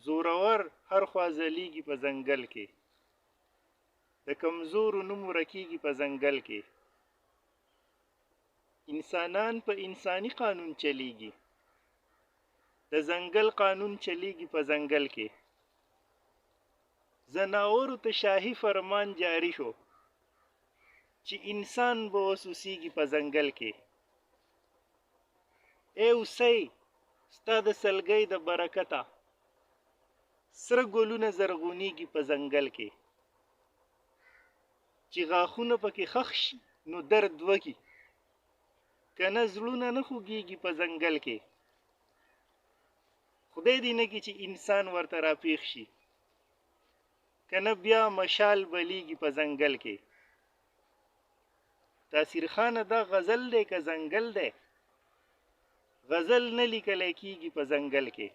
زورور هر خوا ځلیږي په ځنګل کې، د کمزورو نوم ورکیږي په ځنګل کې. انسانان په انساني قانون چلیږي، د ځنګل قانون چلیږي په ځنګل کې. ځناورو ته شاهي فرمان جاري شو چې انسان به اوس اوسیږي په ځنګل کې. ای هوسۍ، ستا د سلګۍ د برکته سره ګلونه زرغونیږي په ځنګل کې. چې غاښونه پکې ښخ شي نو درد وکي، که نه زړونه نه خوږیږي په ځنګل کې. خدای دې نه کړي چې انسان ورته راپېښ شي، که نه بیا مشال بلیږي په ځنګل کې. تاثیر خانه دا غزل دی که ځنګل دی؟ غزل نه لیکلی کیږي په ځنګل کې.